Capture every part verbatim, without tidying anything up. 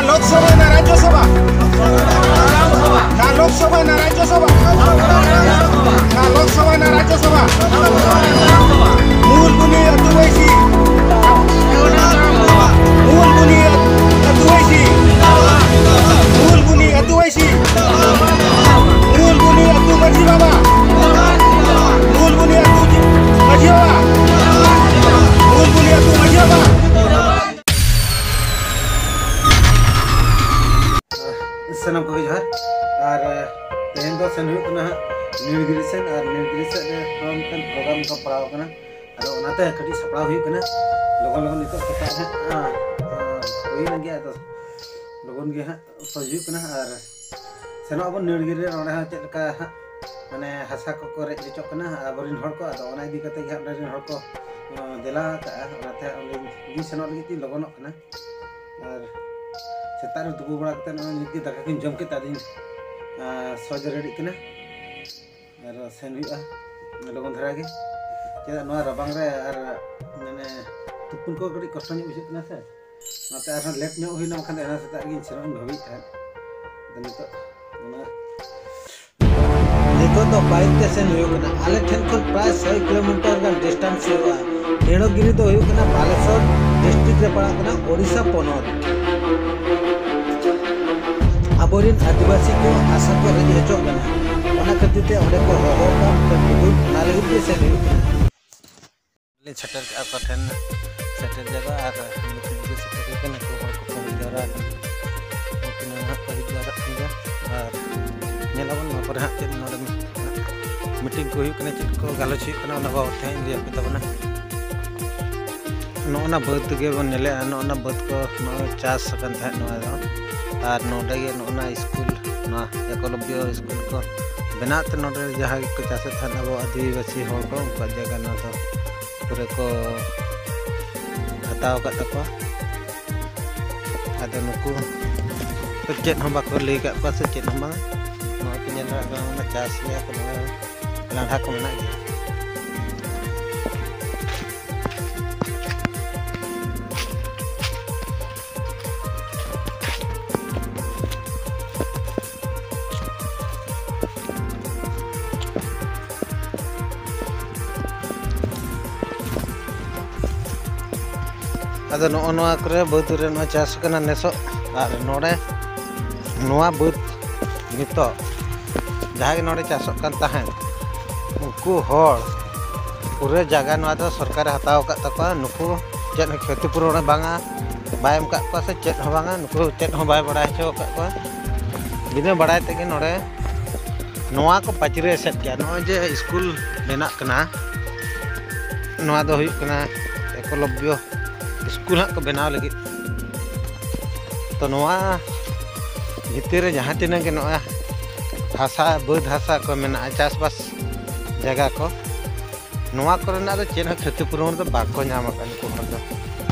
ᱞᱳᱠᱥᱚᱵᱷᱟ ᱱᱟ ᱨᱟᱡᱽᱡᱚᱥᱚᱵᱷᱟ, ᱱᱟ ᱞᱳᱠᱥᱚᱵᱷᱟ ᱱᱟ ᱨᱟᱡᱽᱡᱚᱥᱚᱵᱷᱟ, ᱱᱟ ᱞᱳᱠᱥᱚᱵᱷᱟ ᱱᱟ ᱨᱟᱡᱽᱡᱚᱥᱚᱵᱷᱟ᱾ ᱢᱩᱞᱵᱩᱱᱤ ᱟᱹᱛᱩ ᱵᱟᱹᱭᱥᱤ, ᱢᱩᱞᱵᱩᱱᱤ ᱟᱹᱛᱩ ᱵᱟᱹᱭᱥᱤ, ᱢᱩᱞᱵᱩᱱᱤ ᱟᱹᱛᱩ ᱵᱟᱹᱭᱥᱤ, ᱢᱩᱞᱵᱩᱱᱤ ᱟᱹᱛᱩ ᱢᱟᱹᱡᱷᱤ ᱵᱟᱵᱟ, ᱢᱩᱞᱵᱩᱱᱤ ᱟᱹᱛᱩ ᱢᱟᱹᱡᱷᱤ ᱵᱟᱵᱟ, ᱢᱩᱞᱵᱩᱱᱤ ᱟᱹᱛᱩ ᱢᱟᱹᱡᱷᱤ ᱵᱟᱵᱟ᱾ ᱥᱟᱱᱟᱢ ᱠᱚᱜᱮ ᱡᱚᱦᱟᱨ᱾ ᱟᱨ, ᱮ, ᱛᱮᱦᱮᱧ ᱫᱚ ᱥᱮᱱ ᱦᱩᱭᱩᱜ ᱠᱟᱱᱟ ᱦᱟᱸᱜ ᱱᱤᱞᱜᱤᱨᱤ ᱥᱮᱱ, ᱟᱨ ᱱᱤᱞᱜᱤᱨᱤ ᱥᱮᱫ ᱨᱮ ᱦᱚᱸ ᱢᱤᱫᱴᱮᱱ ᱯᱨᱳᱜᱨᱟᱢ ᱠᱚ ᱯᱟᱲᱟᱣ ᱟᱠᱟᱱᱟ᱾ ᱟᱫᱚ ᱚᱱᱟᱛᱮ ᱠᱟᱹᱴᱤᱡ ᱥᱟᱯᱲᱟᱣ ᱦᱩᱭᱩᱜ ᱠᱟᱱᱟ᱾ ᱞᱚᱜᱚᱱ ᱞᱚᱜᱚᱱ ᱱᱤᱛᱚᱜ ᱥᱮᱛᱟᱜ ᱦᱟᱸᱜ, ᱟ, ᱟ, ᱦᱩᱭᱮᱱ ᱜᱮᱭᱟ᱾ ᱟᱫᱚ ᱞᱚᱜᱚᱱ ᱜᱮ ᱦᱟᱸᱜ ᱥᱚᱡᱷᱮ ᱦᱩᱭᱩᱜ ᱠᱟᱱᱟ᱾ ᱟᱨ ᱥᱮᱱᱚᱜ ᱟᱵᱚᱱ ᱱᱤᱞᱜᱤᱨᱤ ᱨᱮ, ᱚᱸᱰᱮ ᱦᱚᱸ ᱪᱮᱫ ᱞᱮᱠᱟ ᱦᱟᱸᱜ ᱢᱟᱱᱮ ᱦᱟᱥᱟ ᱠᱚᱠᱚ ᱨᱮᱡ ᱦᱚᱪᱚᱜ ᱠᱟᱱᱟ ᱟᱵᱚᱨᱮᱱ ᱦᱚᱲ ᱠᱚ᱾ ᱟᱫᱚ ᱚᱱᱟ ᱤᱫᱤ ᱠᱟᱛᱮ ᱜᱮ ᱦᱟᱸᱜ ᱚᱸᱰᱮ ᱨᱮᱱ ᱦᱚᱲ ᱠᱚ, ᱚ, ᱫᱮᱞᱟ ᱟᱠᱟᱜᱼᱟ᱾ ᱚᱱᱟᱛᱮ ᱚᱸᱰᱮ ᱜᱮ ᱥᱮᱱᱚᱜ ᱞᱟᱹᱜᱤᱫ ᱛᱤᱧ ᱞᱚᱜᱚᱱᱚᱜ ᱠᱟᱱᱟ᱾ ᱟᱨ ᱥᱮᱛᱟᱜ ᱨᱮ ᱛᱩᱯᱩ ᱵᱟᱲᱟ ᱠᱟᱛᱮ ᱱᱚᱜᱼᱚᱭ ᱱᱤᱛ ᱜᱮ ᱫᱟᱠᱟ ᱠᱚᱧ ᱡᱚᱢ ᱠᱮᱫ ᱛᱮ ᱟᱫᱚᱧ, ᱟ, ᱥᱚᱡᱽ ᱨᱮᱰᱤᱜ ᱠᱟᱱᱟ᱾ ᱟᱨ ᱥᱮᱱ ᱦᱩᱭᱩᱜᱼᱟ ᱞᱚᱜᱚᱱ ᱫᱷᱟᱨᱟ ᱜᱮ, ᱪᱮᱫᱟᱜ ᱱᱚᱣᱟ ᱨᱟᱵᱟᱝ ᱨᱮ ᱟᱨ ᱢᱟᱱᱮ ᱛᱩᱯᱩᱱ ᱠᱚ ᱠᱟᱹᱴᱤᱡ ᱠᱚᱥᱴᱚ ᱧᱚᱜ ᱵᱩᱡᱷᱟᱹᱜ ᱠᱟᱱᱟ ᱥᱮ᱾ ᱚᱱᱟᱛᱮ ᱟᱨᱦᱚᱸ ᱞᱮᱴ ᱧᱚᱜ ᱦᱩᱭᱱᱟ, ᱵᱟᱠᱷᱟᱱ ᱫᱚ ᱮᱱᱟᱝ ᱥᱮᱛᱟᱜ ᱨᱮᱜᱮᱧ ᱥᱮᱱᱚᱜ ᱤᱧ ᱵᱷᱟᱹᱵᱤᱭᱮᱫ ᱛᱟᱦᱮᱸᱫ᱾ ᱟᱫᱚ ᱱᱤᱛᱚᱜ ᱚᱱᱟ ᱱᱤᱛᱚᱜ ᱫᱚ ᱵᱟᱭᱤᱠ ᱛᱮ ᱥᱮᱱ ᱦᱩᱭᱩᱜ ᱠᱟᱱᱟ᱾ ᱟᱞᱮ ᱴᱷᱮᱱ ᱠᱷᱚᱱ ᱯᱨᱟᱭ ᱥᱟᱭ ᱠᱤᱞᱳᱢᱤᱴᱟᱨ ᱜᱟᱱ ᱰᱤᱥᱴᱟᱱᱥ ᱦᱩᱭᱩᱜᱼᱟ᱾ ᱱᱤᱞᱜᱤᱨᱤ ᱫᱚ ᱦᱩᱭᱩᱜ ᱠᱟᱱᱟ ᱵᱟᱞᱮᱥᱚᱨ ᱰᱤᱥᱴᱨᱤᱠᱴ ᱨᱮ ᱯᱟᱲᱟᱜ ᱠᱟᱱᱟ, ᱳᱰᱤᱥᱟ ᱯᱚᱱᱚᱛ᱾ ᱟᱵᱚᱨᱮᱱ ᱟᱹᱫᱤᱵᱟᱹᱥᱤ ᱠᱚ ᱦᱟᱥᱟ ᱠᱚ ᱨᱮᱡ ᱦᱚᱪᱚᱜ ᱠᱟᱱᱟ, ᱚᱱᱟ ᱠᱷᱟᱹᱛᱤᱨ ᱛᱮ ᱚᱸᱰᱮ ᱠᱚ ᱦᱚᱦᱚ ᱟᱠᱟᱫ ᱛᱮ ᱚᱱᱟ ᱞᱟᱹᱜᱤᱫ ᱜᱮ ᱥᱮᱱ ᱦᱩᱭᱩᱜ ᱠᱟᱱᱟ᱾ ᱞᱤᱧ ᱥᱮᱴᱮᱨ ᱠᱮᱜᱼᱟ ᱚᱠᱟ ᱴᱷᱮᱱ ᱥᱮᱴᱮᱨ ᱡᱟᱭᱜᱟ, ᱟᱨ ᱱᱤᱛ ᱜᱮ ᱥᱮᱴᱮᱨ ᱦᱩᱭ ᱠᱟᱱᱟ᱾ ᱱᱩᱠᱩ ᱦᱚᱲ ᱠᱚᱠᱚ ᱦᱩᱭ ᱡᱟᱣᱨᱟ ᱟᱠᱟᱱᱟ, ᱩᱱᱠᱩ ᱦᱚᱸ ᱦᱟᱸᱜ ᱠᱚ ᱦᱮᱡ ᱡᱟᱣᱨᱟᱜ ᱠᱟᱱ ᱜᱮᱭᱟ᱾ ᱟᱨ ᱧᱮᱞᱟᱵᱚᱱ ᱱᱚᱣᱟ ᱠᱚᱨᱮ ᱦᱟᱸᱜ ᱪᱮᱫ ᱱᱚᱰᱮ ᱢᱤᱴᱤᱝ ᱠᱚ ᱦᱩᱭᱩᱜ ᱠᱟᱱᱟ, ᱪᱮᱫ ᱠᱚ ᱜᱟᱞᱚᱪ ᱦᱩᱭᱩᱜ ᱠᱟᱱᱟ, ᱚᱱᱟ ᱵᱟᱵᱚᱫ ᱛᱮ ᱦᱟᱸᱜ ᱤᱧ ᱞᱟᱹᱭ ᱟᱯᱮ ᱛᱟᱵᱚᱱᱟ᱾ ᱱᱚᱜᱼᱚ ᱱᱟ ᱵᱟᱹᱫᱽ ᱜᱮᱵᱚᱱ ᱧᱮᱞᱮᱜᱼᱟ, ᱱᱚᱜᱼᱚ ᱱᱟ ᱵᱟᱹᱫᱽ ᱠᱚ ᱱᱚᱜᱼᱚᱭ ᱪᱟᱥ ᱟᱠᱟᱱ ᱛᱟᱦᱮᱸᱫ ᱱᱚᱣᱟ ᱫᱚ᱾ ᱟᱨ ᱱᱚᱰᱮ ᱜᱮ ᱱᱚᱜᱼᱚ ᱱᱟ ᱥᱠᱩᱞ, ᱱᱚᱣᱟ ᱮᱠᱚᱞᱚᱵᱽᱭᱚ ᱥᱠᱩᱞ ᱠᱚ ᱵᱮᱱᱟᱣ ᱛᱮ ᱱᱚᱰᱮ ᱡᱟᱦᱟᱸᱭ ᱜᱮᱠᱚ ᱪᱟᱥᱮᱫ ᱛᱟᱦᱮᱸᱫ ᱟᱵᱚ ᱟᱹᱫᱤᱵᱟᱹᱥᱤ ᱦᱚᱲ ᱠᱚ, ᱩᱱᱠᱩᱣᱟᱜ ᱡᱟᱭᱜᱟ ᱱᱚᱣᱟ ᱫᱚ ᱯᱩᱨᱟᱹ ᱠᱚ ᱦᱟᱛᱟᱣ ᱟᱠᱟᱫ ᱛᱟᱠᱚᱣᱟ᱾ ᱟᱫᱚ ᱱᱩᱠᱩ ᱫᱚ ᱪᱮᱫ ᱦᱚᱸ ᱵᱟᱠᱚ ᱞᱟᱹᱭ ᱟᱠᱟᱫ ᱠᱚᱣᱟ ᱥᱮ ᱪᱮᱫ ᱦᱚᱸ ᱵᱟᱝ᱾ ᱱᱚᱣᱟ ᱠᱚ ᱧᱮᱞ ᱨᱮ ᱟᱫᱚ ᱚᱱᱟ ᱪᱟᱥ ᱜᱮᱭᱟ ᱠᱚ, ᱱᱚᱣᱟ ᱞᱟᱸᱰᱷᱟ ᱠᱚ ᱢᱮᱱᱟᱜ ᱜᱮᱭᱟ᱾ ᱟᱫᱚ ᱱᱚᱜᱼᱚ ᱱᱚᱣᱟ ᱠᱚᱨᱮ ᱵᱟᱹᱫᱽ ᱨᱮ ᱱᱚᱣᱟ ᱪᱟᱥ ᱠᱟᱱᱟ ᱱᱮᱥᱚᱜ᱾ ᱟᱨ ᱱᱚᱰᱮ ᱱᱚᱣᱟ ᱵᱟᱹᱫᱽ ᱱᱤᱛᱚᱜ ᱡᱟᱦᱟᱸ ᱜᱮ ᱱᱚᱰᱮ ᱪᱟᱥᱚᱜ ᱠᱟᱱ ᱛᱟᱦᱮᱸᱫ, ᱩᱱᱠᱩ ᱦᱚᱲ ᱯᱩᱨᱟᱹ ᱡᱟᱭᱜᱟ ᱱᱚᱣᱟ ᱫᱚ ᱥᱚᱨᱠᱟᱨᱮ ᱦᱟᱛᱟᱣ ᱟᱠᱟᱫ ᱛᱟᱠᱚᱣᱟ᱾ ᱱᱩᱠᱩ ᱪᱮᱫ ᱦᱚᱸ ᱠᱷᱚᱛᱤ ᱯᱩᱨᱚᱱ ᱵᱟᱝᱟ, ᱵᱟᱭ ᱮᱢ ᱟᱠᱟᱫ ᱠᱚᱣᱟ ᱥᱮ ᱪᱮᱫ ᱦᱚᱸ ᱵᱟᱝᱟ, ᱱᱩᱠᱩ ᱪᱮᱫ ᱦᱚᱸ ᱵᱟᱭ ᱵᱟᱲᱟᱭ ᱦᱚᱪᱚ ᱟᱠᱟᱫ ᱠᱚᱣᱟ, ᱵᱤᱱᱟᱹ ᱵᱟᱲᱟᱭ ᱛᱮᱜᱮ ᱱᱚᱰᱮ ᱱᱚᱣᱟ ᱠᱚ ᱯᱟᱹᱪᱤᱨ ᱮᱥᱮᱫ ᱠᱮᱜᱼᱟ᱾ ᱱᱚᱜᱼᱚᱭ ᱡᱮ ᱥᱠᱩᱞ ᱵᱮᱱᱟᱜ ᱠᱟᱱᱟ, ᱱᱚᱣᱟ ᱫᱚ ᱦᱩᱭᱩᱜ ᱠᱟᱱᱟ ᱮᱠᱞᱚᱵᱽᱭᱚ ᱥᱠᱩᱞ ᱦᱟᱸᱜ ᱠᱚ ᱵᱮᱱᱟᱣ ᱞᱟᱹᱜᱤᱫ᱾ ᱛᱚ ᱱᱚᱣᱟ ᱵᱷᱤᱛᱤᱨ ᱨᱮ ᱡᱟᱦᱟᱸ ᱛᱤᱱᱟᱹᱜ ᱜᱮ ᱱᱚᱜᱼᱚᱭ ᱦᱟᱥᱟ, ᱵᱟᱹᱫᱽ ᱦᱟᱥᱟ ᱠᱚ ᱢᱮᱱᱟᱜᱼᱟ, ᱪᱟᱥᱵᱟᱥ ᱡᱟᱭᱜᱟ ᱠᱚ, ᱱᱚᱣᱟ ᱠᱚᱨᱮᱱᱟᱜ ᱫᱚ ᱪᱮᱫ ᱦᱚᱸ ᱠᱷᱚᱛᱤ ᱯᱩᱨᱚᱱ ᱫᱚ ᱵᱟᱠᱚ ᱧᱟᱢ ᱟᱠᱟᱫ ᱱᱩᱠᱩ ᱦᱚᱲ ᱫᱚ᱾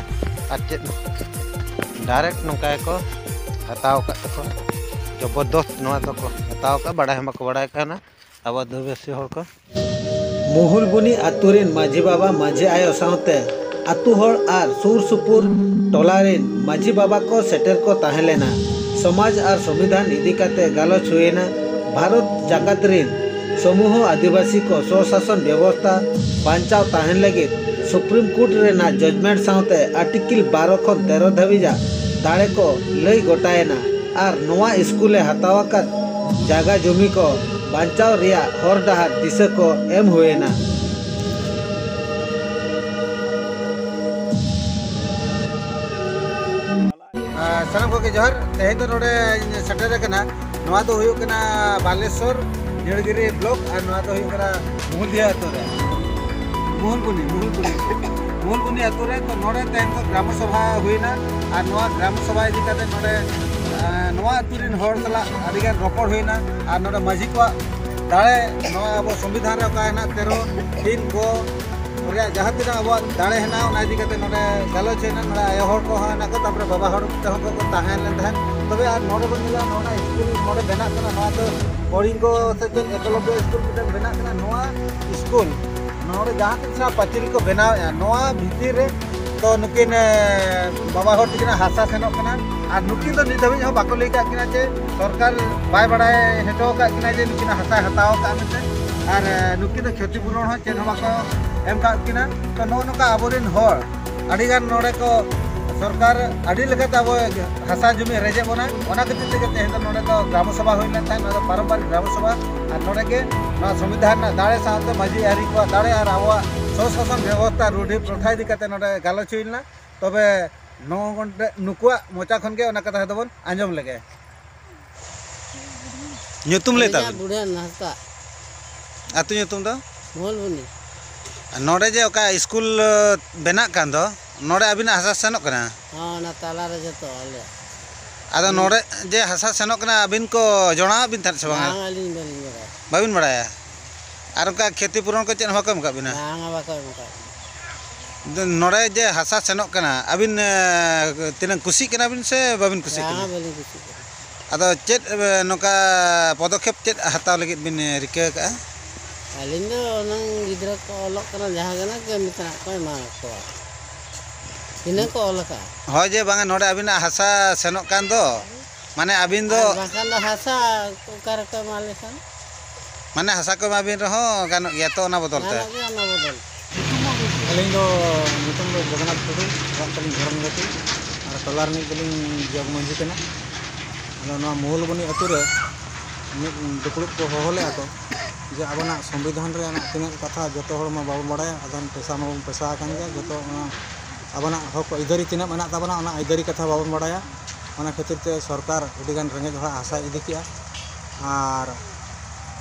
ᱟᱨ ᱪᱮᱫ, ᱰᱟᱭᱨᱮᱠᱴ ᱱᱚᱝᱠᱟ ᱜᱮᱠᱚ ᱦᱟᱛᱟᱣ ᱟᱠᱟᱫ ᱛᱟᱠᱚᱣᱟ ᱡᱚᱵᱚᱨᱫᱚᱥᱛ᱾ ᱱᱚᱣᱟ ᱫᱚᱠᱚ ᱦᱟᱛᱟᱣ ᱟᱠᱟᱫ, ᱵᱟᱲᱟᱭ ᱦᱚᱸ ᱵᱟᱠᱚ ᱵᱟᱲᱟᱭ ᱠᱟᱱᱟ ᱟᱵᱚ ᱟᱹᱫᱤᱵᱟᱹᱥᱤ ᱦᱚᱲ ᱠᱚ᱾ ᱢᱩᱦᱩᱞᱵᱩᱱᱤ ᱟᱹᱛᱩ ᱨᱤᱱ ᱢᱟᱹᱡᱷᱤ ᱵᱟᱵᱟ, ᱢᱟᱹᱡᱷᱤ ᱟᱭᱳ ᱥᱟᱶᱛᱮ ᱟᱹᱛᱩ ᱦᱚᱲ ᱟᱨ ᱥᱩᱨ ᱥᱩᱯᱩᱨ ᱴᱚᱞᱟ ᱨᱤᱱ ᱢᱟᱹᱡᱷᱤ ᱵᱟᱵᱟ ᱠᱚ ᱥᱮᱴᱮᱨ ᱠᱚ ᱛᱟᱦᱮᱸ ᱞᱮᱱᱟ᱾ ᱥᱚᱢᱟᱡᱽ ᱟᱨ ᱥᱚᱝᱵᱤᱫᱷᱟᱱ ᱤᱫᱤ ᱠᱟᱛᱮ ᱜᱟᱞᱚᱪ ᱦᱩᱭᱮᱱᱟ᱾ ᱵᱷᱟᱨᱚᱛ ᱡᱟᱠᱟᱛ ᱨᱤᱱ ᱥᱚᱢᱩᱦᱚ ᱟᱹᱫᱤᱵᱟᱹᱥᱤ ᱠᱚ ᱥᱚᱥᱟᱥᱚᱱ ᱵᱮᱵᱚᱥᱛᱷᱟ ᱵᱟᱧᱪᱟᱣ ᱛᱟᱦᱮᱱ ᱞᱟᱹᱜᱤᱫ ᱥᱩᱯᱨᱤᱢ ᱠᱳᱨᱴ ᱨᱮᱱᱟᱜ ᱡᱟᱡᱽᱢᱮᱱᱴ ᱥᱟᱶᱛᱮ ᱟᱨᱴᱤᱠᱮᱞ ᱵᱟᱨᱚ ᱠᱷᱚᱱ ᱛᱮᱨᱚ ᱫᱷᱟᱹᱵᱤᱡᱟᱜ ᱫᱟᱲᱮ ᱠᱚ ᱞᱟᱹᱭ ᱜᱚᱴᱟᱭᱮᱱᱟ᱾ ᱟᱨ ᱱᱚᱣᱟ ᱥᱠᱩᱞ ᱮ ᱦᱟᱛᱟᱣ ᱟᱠᱟᱫ ᱡᱟᱭᱜᱟ ᱡᱚᱢᱤ ᱠᱚ ᱵᱟᱧᱪᱟᱣ ᱨᱮᱭᱟᱜ ᱦᱚᱨ ᱰᱟᱦᱟᱨ ᱫᱤᱥᱟᱹ ᱠᱚ ᱮᱢ ᱦᱩᱭᱮᱱᱟ᱾ ᱟᱨ ᱥᱟᱱᱟᱢ ᱠᱚᱜᱮ ᱡᱚᱦᱟᱨ᱾ ᱛᱮᱦᱮᱧ ᱫᱚ ᱱᱚᱰᱮᱧ ᱥᱮᱴᱮᱨ ᱟᱠᱟᱱᱟ, ᱱᱚᱣᱟ ᱫᱚ ᱦᱩᱭᱩᱜ ᱠᱟᱱᱟ ᱵᱟᱞᱮᱥᱚᱨ ᱱᱤᱲᱜᱤᱨᱤ ᱵᱞᱚᱠ, ᱟᱨ ᱱᱚᱣᱟ ᱫᱚ ᱦᱩᱭᱩᱜ ᱠᱟᱱᱟ ᱢᱩᱦᱩᱞᱫᱤᱭᱟ ᱟᱹᱛᱩ ᱨᱮ, ᱢᱩᱦᱩᱞᱵᱩᱱᱤ, ᱢᱩᱦᱩᱞᱵᱩᱱᱤ, ᱢᱩᱦᱩᱞᱵᱩᱱᱤ ᱟᱹᱛᱩ ᱨᱮ᱾ ᱛᱚ ᱱᱚᱰᱮ ᱛᱮᱦᱮᱧ ᱫᱚ ᱜᱨᱟᱢᱚ ᱥᱚᱵᱷᱟ ᱦᱩᱭᱱᱟ, ᱟᱨ ᱱᱚᱣᱟ ᱜᱨᱟᱢᱚ ᱥᱚᱵᱷᱟ ᱤᱫᱤ ᱠᱟᱛᱮ ᱱᱚᱰᱮ, ᱟᱸ, ᱱᱚᱣᱟ ᱟᱹᱛᱩ ᱨᱤᱱ ᱦᱚᱲ ᱥᱟᱞᱟᱜ ᱟᱹᱰᱤᱜᱟᱱ ᱨᱚᱯᱚᱲ ᱦᱩᱭᱱᱟ, ᱟᱨ ᱱᱚᱰᱮ ᱢᱟᱹᱡᱷᱤ ᱠᱚᱣᱟᱜ ᱫᱟᱲᱮ, ᱱᱚᱣᱟ ᱟᱵᱚ ᱥᱚᱝᱵᱤᱫᱷᱟᱱ ᱨᱮ ᱚᱠᱟ ᱦᱮᱱᱟᱜ ᱛᱮᱨᱚ ᱛᱤᱱ ᱠᱚ ᱨᱮᱭᱟᱜ ᱡᱟᱦᱟᱸ ᱛᱤᱱᱟᱹᱜ ᱟᱵᱚᱣᱟᱜ ᱫᱟᱲᱮ ᱦᱮᱱᱟᱜᱼᱟ, ᱚᱱᱟ ᱤᱫᱤ ᱠᱟᱛᱮ ᱱᱚᱰᱮ ᱜᱟᱞᱚᱪ ᱦᱩᱭᱱᱟ᱾ ᱱᱚᱰᱮ ᱟᱭᱳ ᱦᱚᱲ ᱠᱚᱦᱚᱸ ᱦᱮᱱᱟᱜ ᱠᱚ, ᱛᱟᱨᱯᱚᱨᱮ ᱵᱟᱵᱟ ᱦᱚᱲ ᱛᱮᱦᱚᱸ ᱠᱚ ᱛᱟᱦᱮᱸ ᱞᱮᱱ ᱛᱟᱦᱮᱸᱫ᱾ ᱛᱚᱵᱮ ᱟᱨ ᱱᱚᱰᱮ ᱵᱚᱱ ᱧᱮᱞᱟ, ᱱᱚᱣᱟ ᱥᱠᱩᱞ ᱱᱚᱰᱮ ᱵᱮᱱᱟᱜ ᱠᱟᱱᱟ, ᱱᱚᱣᱟ ᱫᱚ ᱠᱚᱲᱤᱝᱜᱚ ᱥᱮ ᱪᱮᱫ ᱮᱠᱞᱚᱵᱽᱭᱚ ᱥᱠᱩᱞ ᱢᱤᱫᱴᱮᱱ ᱵᱮᱱᱟᱜ ᱠᱟᱱᱟ᱾ ᱱᱚᱣᱟ ᱥᱠᱩᱞ ᱱᱚᱰᱮ ᱡᱟᱦᱟᱸ ᱛᱤᱱᱟᱹᱜ ᱯᱟᱹᱪᱤᱨ ᱠᱚ ᱵᱮᱱᱟᱣᱮᱫᱼᱟ, ᱱᱚᱣᱟ ᱵᱷᱤᱛᱤᱨ ᱨᱮ ᱛᱚ ᱱᱩᱠᱤᱱ, ᱮ, ᱵᱟᱵᱟ ᱦᱚᱲ ᱛᱟᱹᱠᱤᱱᱟᱜ ᱦᱟᱥᱟ ᱥᱮᱱᱚᱜ ᱠᱟᱱᱟ, ᱟᱨ ᱱᱩᱠᱤᱱ ᱫᱚ ᱱᱤᱛ ᱫᱷᱟᱹᱵᱤᱡ ᱦᱚᱸ ᱵᱟᱠᱚ ᱞᱟᱹᱭ ᱠᱟᱜ ᱠᱤᱱᱟ ᱡᱮ ᱥᱚᱨᱠᱟᱨ ᱵᱟᱭ ᱵᱟᱲᱟᱭ ᱦᱚᱪᱚ ᱟᱠᱟᱫ ᱠᱤᱱᱟ ᱡᱮ ᱱᱩᱠᱤᱱᱟᱜ ᱦᱟᱥᱟᱭ ᱦᱟᱛᱟᱣ ᱟᱠᱟᱫ ᱢᱮᱱᱛᱮ, ᱟᱨ, ᱮ, ᱱᱩᱠᱤᱱ ᱫᱚ ᱠᱷᱚᱛᱤ ᱯᱩᱨᱚᱱ ᱦᱚᱸ ᱪᱮᱫ ᱦᱚᱸ ᱵᱟᱠᱚ ᱮᱢ ᱠᱟᱜ ᱠᱤᱱᱟ᱾ ᱛᱚ ᱱᱚᱜᱼᱚ ᱱᱚᱝᱠᱟ ᱟᱵᱚᱨᱮᱱ ᱦᱚᱲ ᱟᱹᱰᱤᱜᱟᱱ ᱱᱚᱰᱮ ᱠᱚ ᱥᱚᱨᱠᱟᱨ ᱟᱹᱰᱤ ᱞᱮᱠᱟᱛᱮ ᱟᱵᱚ ᱦᱟᱥᱟ ᱡᱩᱢᱤ ᱨᱮᱡᱮᱫ ᱵᱚᱱᱟ᱾ ᱚᱱᱟ ᱠᱷᱟᱹᱛᱤᱨ ᱛᱮᱜᱮ ᱛᱮᱦᱮᱧ ᱫᱚ ᱱᱚᱰᱮ ᱫᱚ ᱜᱨᱟᱢ ᱥᱚᱵᱷᱟ ᱦᱩᱭ ᱞᱮᱱ ᱛᱟᱦᱮᱸᱫ, ᱱᱚᱣᱟ ᱫᱚ ᱯᱟᱨᱚᱢᱯᱟᱨᱤᱠ ᱜᱨᱟᱢ ᱥᱚᱵᱷᱟ᱾ ᱟᱨ ᱱᱚᱰᱮ ᱜᱮ ᱱᱚᱣᱟ ᱥᱚᱝᱵᱤᱫᱷᱟᱱ ᱨᱮᱱᱟᱜ ᱫᱟᱲᱮ ᱥᱟᱶᱛᱮ ᱢᱟᱹᱡᱷᱤ ᱟᱹᱨᱤ ᱠᱚᱣᱟᱜ ᱫᱟᱲᱮ ᱟᱨ ᱟᱵᱚᱣᱟᱜ ᱥᱚᱥᱟᱥᱚᱱ ᱵᱮᱵᱚᱥᱛᱷᱟ ᱨᱩᱰᱷᱤ ᱯᱨᱚᱛᱷᱟ ᱤᱫᱤ ᱠᱟᱛᱮ ᱱᱚᱰᱮ ᱜᱟᱞᱚᱪ ᱦᱩᱭ ᱞᱮᱱᱟ᱾ ᱛᱚᱵᱮ ᱱᱚᱜᱼᱚ ᱱᱚᱰᱮ ᱱᱩᱠᱩᱣᱟᱜ ᱢᱚᱪᱟ ᱠᱷᱚᱱ ᱜᱮ ᱚᱱᱟ ᱠᱟᱛᱷᱟ ᱫᱚᱵᱚᱱ ᱟᱸᱡᱚᱢ ᱞᱮᱜᱮ᱾ ᱧᱩᱛᱩᱢ ᱞᱟᱹᱭ ᱟᱹᱞᱤᱧᱟᱜ ᱛᱟᱵᱤᱱ᱾ ᱵᱩᱲᱦᱟᱹᱱ ᱦᱟᱸᱥᱫᱟ᱾ ᱟᱹᱛᱩ ᱧᱩᱛᱩᱢ ᱫᱚ? ᱢᱚᱦᱚᱞᱵᱚᱱᱤ᱾ ᱱᱚᱰᱮ ᱡᱮ ᱚᱠᱟ ᱥᱠᱩᱞ, ᱮ, ᱵᱮᱱᱟᱜ ᱠᱟᱱ ᱫᱚ, ᱱᱚᱰᱮ ᱟᱹᱵᱤᱱᱟᱜ ᱦᱟᱥᱟ ᱥᱮᱱᱚᱜ ᱠᱟᱱᱟ? ᱦᱚᱸ, ᱚᱱᱟ ᱛᱟᱞᱟᱨᱮ ᱡᱚᱛᱚ ᱟᱞᱮᱭᱟᱜ᱾ ᱟᱫᱚ ᱦᱩᱸ᱾ ᱱᱚᱰᱮ ᱡᱮ ᱦᱟᱥᱟ ᱥᱮᱱᱚᱜ ᱠᱟᱱᱟ, ᱟᱹᱵᱤᱱ ᱠᱚ ᱡᱚᱲᱟᱣᱟᱜ ᱵᱤᱱ ᱛᱟᱦᱮᱸᱫ ᱥᱮ ᱵᱟᱝᱟ? ᱵᱟᱝ, ᱟᱹᱞᱤᱧ ᱵᱟᱹᱞᱤᱧ ᱵᱟᱲᱟᱭᱟ᱾ ᱵᱟᱹᱵᱤᱱ ᱵᱟᱲᱟᱭᱟ? ᱟᱨ ᱚᱱᱠᱟ ᱠᱷᱮᱛᱤ ᱯᱩᱨᱚᱱ ᱠᱚ ᱪᱮᱫ ᱦᱚᱸ ᱵᱟᱠᱚ ᱮᱢ ᱟᱠᱟᱫ ᱵᱤᱱᱟ? ᱵᱟᱝᱟ, ᱵᱟᱠᱚ ᱮᱢ ᱟᱠᱟᱫ ᱞᱤᱧᱟ᱾ ᱱᱚᱰᱮ ᱡᱮ ᱦᱟᱥᱟ ᱥᱮᱱᱚᱜ ᱠᱟᱱᱟ, ᱟᱹᱵᱤᱱ, ᱮ, ᱛᱤᱱᱟᱹᱜ ᱠᱩᱥᱤᱜ ᱠᱟᱱᱟ ᱵᱤᱱ ᱥᱮ ᱵᱟᱹᱵᱤᱱ ᱠᱩᱥᱤᱜ ᱠᱟᱱᱟ? ᱵᱟᱝᱟ, ᱵᱟᱹᱞᱤᱧ ᱠᱩᱥᱤᱜ ᱠᱟᱱᱟ᱾ ᱟᱫᱚ ᱪᱮᱫ, ᱮ, ᱱᱚᱝᱠᱟ ᱯᱚᱫᱚᱠᱷᱮᱯ ᱪᱮᱫ ᱦᱟᱛᱟᱣ ᱞᱟᱹᱜᱤᱫ ᱵᱤᱱ, ᱮ, ᱨᱤᱠᱟᱹ ᱟᱠᱟᱜᱼᱟ? ᱟᱹᱞᱤᱧ ᱫᱚ ᱦᱩᱱᱟᱹᱝ ᱜᱤᱫᱽᱨᱟᱹ ᱠᱚ ᱚᱞᱚᱜ ᱠᱟᱱᱟ, ᱡᱟᱦᱟᱸ ᱜᱮ ᱱᱟᱜ ᱠᱟᱹᱢᱤ ᱛᱮᱱᱟᱜ ᱠᱚ ᱮᱢᱟ ᱠᱚᱣᱟ, ᱛᱤᱱᱟᱹᱜ ᱠᱚ ᱚᱞ ᱟᱠᱟᱫᱼᱟ᱾ ᱦᱳᱭ ᱡᱮ ᱵᱟᱝᱟ, ᱱᱚᱰᱮ ᱟᱹᱵᱤᱱᱟᱜ ᱦᱟᱥᱟ ᱥᱮᱱᱚᱜ ᱠᱟᱱ ᱫᱚ, ᱢᱟᱱᱮ ᱟᱹᱵᱤᱱ ᱫᱚ ᱟᱨ ᱵᱟᱝᱠᱷᱟᱱ ᱫᱚ ᱦᱟᱥᱟ ᱚᱠᱟ ᱨᱮᱠᱚ ᱮᱢᱟ ᱞᱮᱠᱷᱟᱱ? ᱢᱟᱱᱮ ᱦᱟᱥᱟ ᱠᱚ ᱮᱢᱟ ᱵᱤᱱ ᱨᱮᱦᱚᱸ ᱜᱟᱱᱚᱜ ᱜᱮᱭᱟ ᱛᱚ ᱚᱱᱟ ᱵᱚᱫᱚᱞ ᱛᱮ? ᱜᱟᱱᱚᱜ ᱜᱮᱭᱟ ᱚᱱᱟ ᱵᱚᱫᱚᱞ᱾ ᱟᱹᱞᱤᱧ ᱫᱚ ᱧᱩᱛᱩᱢ ᱫᱚ ᱡᱚᱜᱚᱱᱱᱟᱛᱷ ᱴᱩᱰᱩ, ᱚᱲᱟᱜ ᱛᱟᱹᱞᱤᱧ ᱫᱷᱚᱨᱚᱢ ᱜᱟᱹᱛᱤ, ᱟᱨ ᱴᱚᱞᱟ ᱨᱤᱱᱤᱡ ᱫᱚᱞᱤᱧ ᱡᱚᱜᱽ ᱢᱟᱹᱡᱷᱤ ᱠᱟᱱᱟ᱾ ᱟᱫᱚ ᱱᱚᱣᱟ ᱢᱩᱦᱩᱞᱵᱚᱱᱤ ᱟᱹᱛᱩ ᱨᱮ ᱢᱤᱫ ᱫᱩᱯᱲᱩᱵ ᱠᱚ ᱦᱚᱦᱚ ᱞᱮᱫᱼᱟ ᱠᱚ ᱡᱮ ᱟᱵᱚᱱᱟᱜ ᱥᱚᱝᱵᱤᱫᱷᱟᱱ ᱨᱮᱭᱟᱜ ᱛᱤᱱᱟᱹᱜ ᱠᱟᱛᱷᱟ ᱡᱚᱛᱚ ᱦᱚᱲ ᱢᱟ ᱵᱟᱵᱚᱱ ᱵᱟᱲᱟᱭᱟ, ᱟᱫᱚ ᱯᱮᱥᱟ ᱢᱟᱵᱚᱱ ᱯᱮᱥᱟ ᱟᱠᱟᱱ ᱜᱮᱭᱟ, ᱡᱚᱛᱚ ᱚᱱᱟ ᱟᱵᱚᱱᱟᱜ ᱦᱚᱠ ᱟᱹᱭᱫᱟᱹᱨᱤ ᱛᱤᱱᱟᱹᱜ ᱢᱮᱱᱟᱜ ᱛᱟᱵᱚᱱᱟ ᱚᱱᱟ ᱟᱹᱭᱫᱟᱹᱨᱤ ᱠᱟᱛᱷᱟ ᱵᱟᱵᱚᱱ ᱵᱟᱲᱟᱭᱟ᱾ ᱚᱱᱟ ᱠᱷᱟᱹᱛᱤᱨ ᱛᱮ ᱥᱚᱨᱠᱟᱨ ᱟᱹᱰᱤᱜᱟᱱ ᱨᱮᱸᱜᱮᱡ ᱦᱚᱲᱟᱜ ᱦᱟᱥᱟᱭ ᱤᱫᱤ ᱠᱮᱜᱼᱟ, ᱟᱨ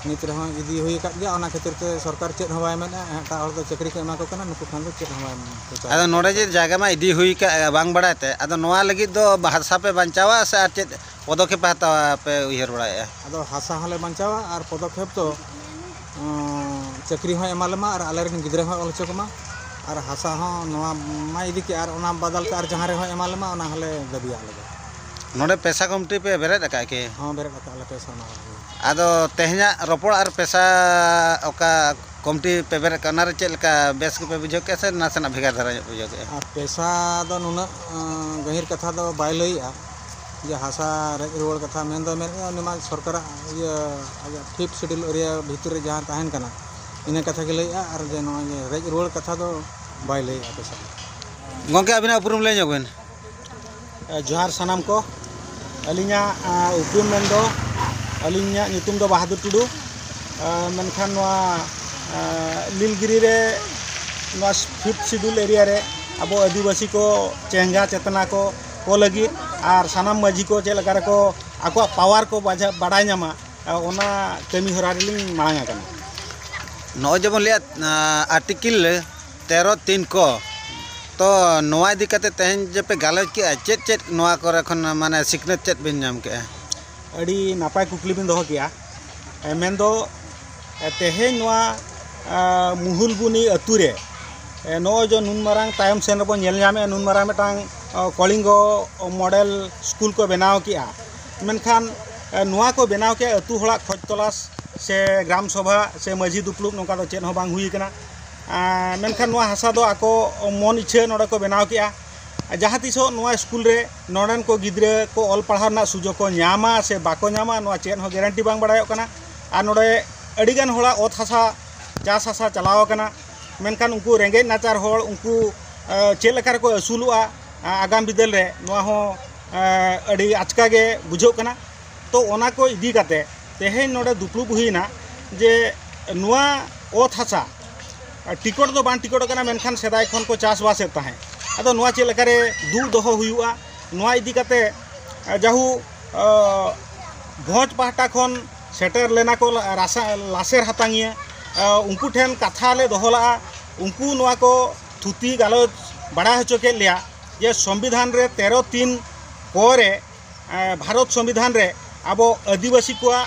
ᱱᱤᱛ ᱨᱮᱦᱚᱸ ᱤᱫᱤ ᱦᱩᱭ ᱟᱠᱟᱫ ᱜᱮᱭᱟ᱾ ᱚᱱᱟ ᱠᱷᱟᱹᱛᱤᱨ ᱛᱮ ᱥᱚᱨᱠᱟᱨ ᱪᱮᱫ ᱦᱚᱸ ᱵᱟᱭ ᱢᱮᱱᱮᱫᱼᱟ, ᱮᱴᱟᱜ ᱦᱚᱲ ᱫᱚ ᱪᱟᱹᱠᱨᱤ ᱠᱚ ᱮᱢᱟ ᱠᱚ ᱠᱟᱱᱟ, ᱱᱩᱠᱩ ᱠᱷᱟᱱ ᱫᱚ ᱪᱮᱫ ᱦᱚᱸ ᱵᱟᱭ ᱢᱮᱱᱮᱫᱼᱟ᱾ ᱟᱫᱚ ᱱᱚᱰᱮ ᱡᱮ ᱡᱟᱭᱜᱟ ᱢᱟ ᱤᱫᱤ ᱦᱩᱭ ᱟᱠᱟᱫ ᱵᱟᱝ ᱵᱟᱲᱟᱭ ᱛᱮ, ᱟᱫᱚ ᱱᱚᱣᱟ ᱞᱟᱹᱜᱤᱫ ᱫᱚ ᱦᱟᱥᱟ ᱯᱮ ᱵᱟᱧᱪᱟᱣᱟ ᱥᱮ ᱟᱨ ᱪᱮᱫ ᱯᱚᱫᱚᱠᱷᱮᱯ ᱯᱮ ᱦᱟᱛᱟᱣᱟ ᱯᱮ ᱩᱭᱦᱟᱹᱨ ᱵᱟᱲᱟᱭᱮᱫᱼᱟ? ᱟᱫᱚ ᱦᱟᱥᱟ ᱦᱚᱸᱞᱮ ᱵᱟᱧᱪᱟᱣᱟ ᱟᱨ ᱯᱚᱫᱚᱠᱷᱮᱯ ᱫᱚ, ᱚᱸ, ᱪᱟᱹᱠᱨᱤ ᱦᱚᱸᱭ ᱮᱢᱟ ᱞᱮᱢᱟ ᱟᱨ ᱟᱞᱮᱨᱮᱱ ᱜᱤᱫᱽᱨᱟᱹ ᱦᱚᱸᱭ ᱚᱞ ᱦᱚᱪᱚ ᱠᱚᱢᱟ᱾ ᱟᱨ ᱦᱟᱥᱟ ᱦᱚᱸ ᱱᱚᱣᱟ ᱢᱟᱭ ᱤᱫᱤ ᱠᱮᱜᱼᱟ ᱟᱨ ᱚᱱᱟ ᱵᱟᱫᱟᱞ ᱛᱮ ᱟᱨ ᱡᱟᱦᱟᱸ ᱨᱮᱦᱚᱸᱭ ᱮᱢᱟ ᱞᱮᱢᱟ ᱚᱱᱟ ᱦᱚᱸᱞᱮ ᱫᱟᱹᱵᱤᱭᱟ ᱟᱞᱮ ᱫᱚ᱾ ᱱᱚᱰᱮ ᱯᱮᱥᱟ ᱠᱚᱢᱤᱴᱤ ᱯᱮ ᱵᱮᱨᱮᱫ ᱟᱠᱟᱫ ᱠᱤ? ᱦᱚᱸ, ᱵᱮᱨᱮᱫ ᱟᱠᱟᱫ ᱞᱮ ᱯᱮᱥᱟ ᱢᱟ᱾ ᱟᱫᱚ ᱛᱮᱦᱮᱧᱟᱜ ᱨᱚᱯᱚᱲ ᱟᱨ ᱯᱮᱥᱟ ᱚᱠᱟ ᱠᱚᱢᱤᱴᱤ ᱯᱮ ᱵᱮᱨᱮᱫ ᱟᱠᱟᱫ, ᱚᱱᱟᱨᱮ ᱪᱮᱫ ᱞᱮᱠᱟ ᱵᱮᱥ ᱜᱮᱯᱮ ᱵᱩᱡᱷᱟᱹᱣ ᱠᱮᱜᱼᱟ ᱥᱮ ᱱᱟᱥᱮᱱᱟᱜ ᱵᱷᱮᱜᱟᱨ ᱫᱷᱟᱨᱟ ᱧᱚᱜ ᱯᱮ ᱵᱩᱡᱷᱟᱹᱣ ᱠᱮᱜᱼᱟ? ᱟᱨ ᱯᱮᱥᱟ ᱫᱚ ᱱᱩᱱᱟᱹᱜ, ᱟᱸ, ᱜᱟᱹᱦᱤᱨ ᱠᱟᱛᱷᱟ ᱫᱚ ᱵᱟᱭ ᱞᱟᱹᱭᱮᱜᱼᱟ᱾ ᱡᱮ ᱦᱟᱥᱟ ᱨᱮᱡ ᱨᱩᱣᱟᱹᱲ ᱠᱟᱛᱷᱟ ᱢᱮᱱ ᱫᱚ ᱢᱮᱱᱮᱫᱼᱟ, ᱩᱱᱤ ᱢᱟ ᱥᱚᱨᱠᱟᱨᱟᱜ ᱤᱭᱟᱹ, ᱟᱡᱟᱜ ᱯᱷᱤᱯᱛᱷ ᱥᱤᱰᱩᱞ ᱮᱨᱤᱭᱟ ᱵᱷᱤᱛᱤᱨ ᱨᱮ ᱡᱟᱦᱟᱸ ᱛᱟᱦᱮᱱ ᱠᱟᱱᱟ, ᱤᱱᱟᱹ ᱠᱟᱛᱷᱟ ᱜᱮ ᱞᱟᱹᱭᱮᱫᱼᱟ᱾ ᱟᱨ ᱡᱮ ᱱᱚᱜᱼᱚᱭ ᱡᱮ ᱨᱮᱡ ᱨᱩᱣᱟᱹᱲ ᱠᱟᱛᱷᱟ ᱫᱚ ᱵᱟᱭ ᱞᱟᱹᱭᱮᱫᱼᱟ ᱯᱮᱥᱟ ᱫᱚ᱾ ᱜᱚᱢᱠᱮ, ᱟᱹᱵᱤᱱᱟᱜ ᱩᱯᱨᱩᱢ ᱞᱟᱹᱭ ᱧᱚᱜ ᱵᱤᱱ᱾ ᱡᱚᱦᱟᱨ ᱥᱟᱱᱟᱢ ᱠᱚ᱾ ᱟᱹᱞᱤᱧᱟᱜ ᱩᱯᱨᱩᱢ ᱢᱮᱱᱫᱚ, ᱟᱹᱞᱤᱧᱟᱜ ᱧᱩᱛᱩᱢ ᱫᱚ ᱵᱟᱦᱟᱫᱩᱨ ᱴᱩᱰᱩ᱾ ᱢᱮᱱᱠᱷᱟᱱ ᱱᱚᱣᱟ ᱱᱤᱞᱜᱤᱨᱤ ᱨᱮ, ᱱᱚᱣᱟ ᱯᱷᱤᱯᱛᱷ ᱥᱤᱰᱩᱞ ᱮᱨᱤᱭᱟ ᱨᱮ ᱟᱵᱚ ᱟᱹᱫᱤᱵᱟᱹᱥᱤ ᱠᱚ ᱪᱮᱸᱜᱷᱟ ᱪᱮᱛᱱᱟ ᱠᱚ ᱠᱚ ᱞᱟᱹᱜᱤᱫ ᱟᱨ ᱥᱟᱱᱟᱢ ᱢᱟᱹᱡᱷᱤ ᱠᱚ ᱪᱮᱫ ᱞᱮᱠᱟ ᱨᱮᱠᱚ ᱟᱠᱚᱣᱟᱜ ᱯᱟᱣᱟᱨ ᱠᱚ ᱵᱟᱡᱷᱟ-, ᱵᱟᱰᱟᱭ ᱧᱟᱢᱟ, ᱚᱱᱟ ᱠᱟᱹᱢᱤ ᱦᱚᱨᱟ ᱨᱮᱞᱤᱧ ᱢᱟᱲᱟᱝ ᱟᱠᱟᱱᱟ᱾ ᱱᱚᱜᱼᱚᱭ ᱡᱮᱵᱚᱱ ᱞᱟᱹᱭᱟ, ᱟᱨᱴᱤᱠᱮᱞ ᱛᱮᱨᱚ ᱛᱤᱱ ᱠᱚ, ᱛᱚ ᱱᱚᱣᱟ ᱤᱫᱤ ᱠᱟᱛᱮ ᱛᱮᱦᱮᱧ ᱡᱮᱯᱮ ᱜᱟᱞᱚᱪ ᱠᱮᱜᱼᱟ, ᱪᱮᱫ ᱪᱮᱫ ᱱᱚᱣᱟ ᱠᱚᱨᱮ ᱠᱷᱚᱱ ᱢᱟᱱᱮ ᱥᱤᱠᱷᱱᱟᱹᱛ ᱪᱮᱫ ᱵᱤᱱ ᱧᱟᱢ ᱠᱮᱜᱼᱟ? ᱟᱹᱰᱤ ᱱᱟᱯᱟᱭ ᱠᱩᱠᱞᱤ ᱵᱤᱱ ᱫᱚᱦᱚ ᱠᱮᱜᱼᱟ᱾ ᱮ, ᱢᱮᱱᱫᱚ, ᱮ, ᱛᱮᱦᱮᱧ ᱱᱚᱣᱟ, ᱮ, ᱢᱩᱦᱩᱞᱵᱩᱱᱤ ᱟᱹᱛᱩ ᱨᱮ, ᱮ, ᱱᱚᱜᱼᱚᱭ ᱡᱮ ᱱᱩᱱ ᱢᱟᱨᱟᱝ ᱛᱟᱭᱚᱢ ᱥᱮᱱ ᱨᱮᱵᱚᱱ ᱧᱮᱞ ᱧᱟᱢᱮᱫᱼᱟ, ᱱᱩᱱ ᱢᱟᱨᱟᱝ ᱢᱤᱫᱴᱟᱝ, ᱚ, ᱠᱚᱞᱤᱝᱜᱚ ᱢᱚᱰᱮᱞ ᱥᱠᱩᱞ ᱠᱚ ᱵᱮᱱᱟᱣ ᱠᱮᱜᱼᱟ, ᱢᱮᱱᱠᱷᱟᱱ, ᱮ, ᱱᱚᱣᱟ ᱠᱚ ᱵᱮᱱᱟᱣ ᱠᱮᱜᱼᱟ ᱟᱹᱛᱩ ᱦᱚᱲᱟᱜ ᱠᱷᱚᱡᱽ ᱛᱚᱞᱟᱥ ᱥᱮ ᱜᱨᱟᱢ ᱥᱚᱵᱷᱟ ᱥᱮ ᱢᱟᱹᱡᱷᱤ ᱫᱩᱯᱲᱩᱵ, ᱱᱚᱝᱠᱟ ᱫᱚ ᱪᱮᱫ ᱦᱚᱸ ᱵᱟᱝ ᱦᱩᱭ ᱠᱟᱱᱟ᱾ ᱮ, ᱢᱮᱱᱠᱷᱟᱱ ᱱᱚᱣᱟ ᱦᱟᱥᱟ ᱫᱚ ᱟᱠᱚ ᱢᱚᱱ ᱤᱪᱪᱷᱟᱹ ᱱᱚᱰᱮ ᱠᱚ ᱵᱮᱱᱟᱣ ᱠᱮᱜᱼᱟ᱾ ᱡᱟᱦᱟᱸ ᱛᱤᱥᱚᱜ ᱱᱚᱣᱟ ᱥᱠᱩᱞ ᱨᱮ ᱱᱚᱰᱮᱱ ᱠᱚ ᱜᱤᱫᱽᱨᱟᱹ ᱠᱚ ᱚᱞ ᱯᱟᱲᱦᱟᱣ ᱨᱮᱱᱟᱜ ᱥᱩᱡᱳᱜᱽ ᱠᱚ ᱧᱟᱢᱟ ᱥᱮ ᱵᱟᱠᱚ ᱧᱟᱢᱟ, ᱱᱚᱣᱟ ᱪᱮᱫ ᱦᱚᱸ ᱜᱮᱨᱮᱱᱴᱤ ᱵᱟᱝ ᱵᱟᱲᱟᱭᱚᱜ ᱠᱟᱱᱟ᱾ ᱟᱨ ᱱᱚᱰᱮ ᱟᱹᱰᱤᱜᱟᱱ ᱦᱚᱲᱟᱜ ᱚᱛ ᱦᱟᱥᱟ, ᱪᱟᱥ ᱦᱟᱥᱟ ᱪᱟᱞᱟᱣ ᱟᱠᱟᱱᱟ, ᱢᱮᱱᱠᱷᱟᱱ ᱩᱱᱠᱩ ᱨᱮᱸᱜᱮᱡ ᱱᱟᱪᱟᱨ ᱦᱚᱲ, ᱩᱱᱠᱩ, ᱮ, ᱪᱮᱫ ᱞᱮᱠᱟ ᱨᱮᱠᱚ ᱟᱹᱥᱩᱞᱚᱜᱼᱟ, ᱮ, ᱟᱜᱟᱢ ᱵᱤᱫᱟᱹᱞ ᱨᱮ, ᱱᱚᱣᱟ ᱦᱚᱸ, ᱮ, ᱟᱹᱰᱤ ᱟᱪᱠᱟ ᱜᱮ ᱵᱩᱡᱷᱟᱹᱜ ᱠᱟᱱᱟ᱾ ᱛᱚ, ᱚᱱᱟ ᱠᱚ ᱤᱫᱤ ᱠᱟᱛᱮ ᱛᱮᱦᱮᱧ ᱱᱚᱰᱮ ᱫᱩᱯᱲᱩᱵ ᱦᱩᱭᱱᱟ ᱡᱮ ᱱᱚᱣᱟ ᱚᱛ ᱦᱟᱥᱟ ᱴᱤᱠᱚᱴ ᱫᱚ ᱵᱟᱝ ᱴᱤᱠᱚᱴ ᱠᱟᱱᱟ, ᱢᱮᱱᱠᱷᱟᱱ ᱥᱮᱫᱟᱭ ᱠᱷᱚᱱ ᱠᱚ ᱪᱟᱥᱵᱟᱥᱮᱫ ᱛᱟᱦᱮᱸᱫ᱾ ᱟᱫᱚ ᱱᱚᱣᱟ ᱪᱮᱫ ᱞᱮᱠᱟᱨᱮ ᱫᱩᱜ ᱫᱚᱦᱚ ᱦᱩᱭᱩᱜᱼᱟ, ᱱᱚᱣᱟ ᱤᱫᱤ ᱠᱟᱛᱮ, ᱮ, ᱡᱟᱦᱩ, ᱮ, ᱵᱷᱚᱸᱡᱽ ᱯᱟᱦᱴᱟ ᱠᱷᱚᱱ ᱥᱮᱴᱮᱨ ᱞᱮᱱᱟ ᱠᱚ ᱨᱟᱥᱟ-, ᱞᱟᱥᱮᱨ ᱦᱟᱛᱟᱝᱤᱭᱟᱹ, ᱮ, ᱩᱱᱠᱩ ᱴᱷᱮᱱ ᱠᱟᱛᱷᱟ ᱞᱮ ᱫᱚᱦᱚ ᱞᱟᱜᱼᱟ᱾ ᱩᱱᱠᱩ ᱱᱚᱣᱟ ᱠᱚ ᱛᱷᱩᱛᱤ ᱜᱟᱞᱚᱪ ᱵᱟᱲᱟᱭ ᱦᱚᱪᱚ ᱠᱮᱫ ᱞᱮᱭᱟ ᱡᱮ ᱥᱚᱝᱵᱤᱫᱷᱟᱱ ᱨᱮ ᱛᱮᱨᱚ ᱛᱤᱱ ᱠᱚ ᱨᱮ, ᱮ, ᱵᱷᱟᱨᱚᱛ ᱥᱚᱝᱵᱤᱫᱷᱟᱱ ᱨᱮ ᱟᱵᱚ ᱟᱹᱫᱤᱵᱟᱹᱥᱤ ᱠᱚᱣᱟᱜ,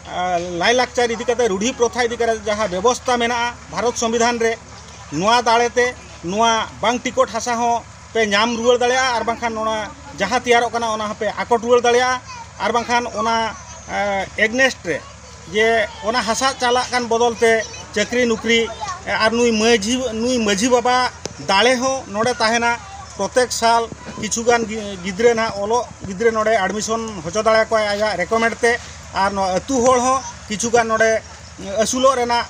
ᱮ, ᱞᱟᱭᱞᱟᱠᱪᱟᱨ ᱤᱫᱤ ᱠᱟᱛᱮ, ᱨᱩᱰᱷᱤ ᱯᱨᱚᱛᱷᱟ ᱤᱫᱤ ᱠᱟᱛᱮ ᱡᱟᱦᱟᱸ ᱵᱮᱵᱚᱥᱛᱟ ᱢᱮᱱᱟᱜᱼᱟ ᱵᱷᱟᱨᱚᱛ ᱥᱚᱝᱵᱤᱫᱷᱟᱱ ᱨᱮ, ᱱᱚᱣᱟ ᱫᱟᱲᱮ ᱛᱮ ᱱᱚᱣᱟ ᱵᱟᱝ ᱴᱤᱠᱚᱴ ᱦᱟᱥᱟ ᱦᱚᱸ ᱯᱮ ᱧᱟᱢ ᱨᱩᱣᱟᱹᱲ ᱫᱟᱲᱮᱭᱟᱜᱼᱟ, ᱟᱨ ᱵᱟᱝᱠᱷᱟᱱ ᱚᱱᱟ ᱡᱟᱦᱟᱸ ᱛᱮᱭᱟᱨᱚᱜ ᱠᱟᱱᱟ ᱚᱱᱟ ᱦᱚᱸᱯᱮ ᱟᱠᱚᱴ ᱨᱩᱣᱟᱹᱲ ᱫᱟᱲᱮᱭᱟᱜᱼᱟ, ᱟᱨ ᱵᱟᱝᱠᱷᱟᱱ ᱚᱱᱟ, ᱮ, against ᱨᱮ ᱡᱮ ᱚᱱᱟ ᱦᱟᱥᱟ ᱪᱟᱞᱟᱜ ᱠᱟᱱ ᱵᱚᱫᱚᱞ ᱛᱮ ᱪᱟᱹᱠᱨᱤ ᱱᱩᱠᱨᱤ, ᱮ, ᱟᱨ ᱱᱩᱭ ᱢᱟᱹᱡᱷᱤ, ᱱᱩᱭ ᱢᱟᱹᱡᱷᱤ ᱵᱟᱵᱟ ᱫᱟᱲᱮ ᱦᱚᱸ ᱱᱚᱰᱮ ᱛᱟᱦᱮᱱᱟ᱾ ᱯᱨᱚᱛᱮᱠ ᱥᱟᱞ ᱠᱤᱪᱷᱩ ᱜᱟᱱ ᱜᱤ-, ᱜᱤᱫᱽᱨᱟᱹ ᱱᱟᱦᱟᱜ ᱚᱞᱚᱜ ᱜᱤᱫᱽᱨᱟᱹ ᱱᱚᱰᱮ admission ᱦᱚᱪᱚ ᱫᱟᱲᱮᱭᱟᱠᱚᱣᱟᱭ ᱟᱡᱟᱜ recommend ᱛᱮ, ᱟᱨ ᱱᱚᱣᱟ ᱟᱹᱛᱩ ᱦᱚᱲ ᱦᱚᱸ ᱠᱤᱪᱷᱩ ᱜᱟᱱ ᱱᱚᱰᱮ ᱟᱹᱥᱩᱞᱚᱜ ᱨᱮᱱᱟᱜ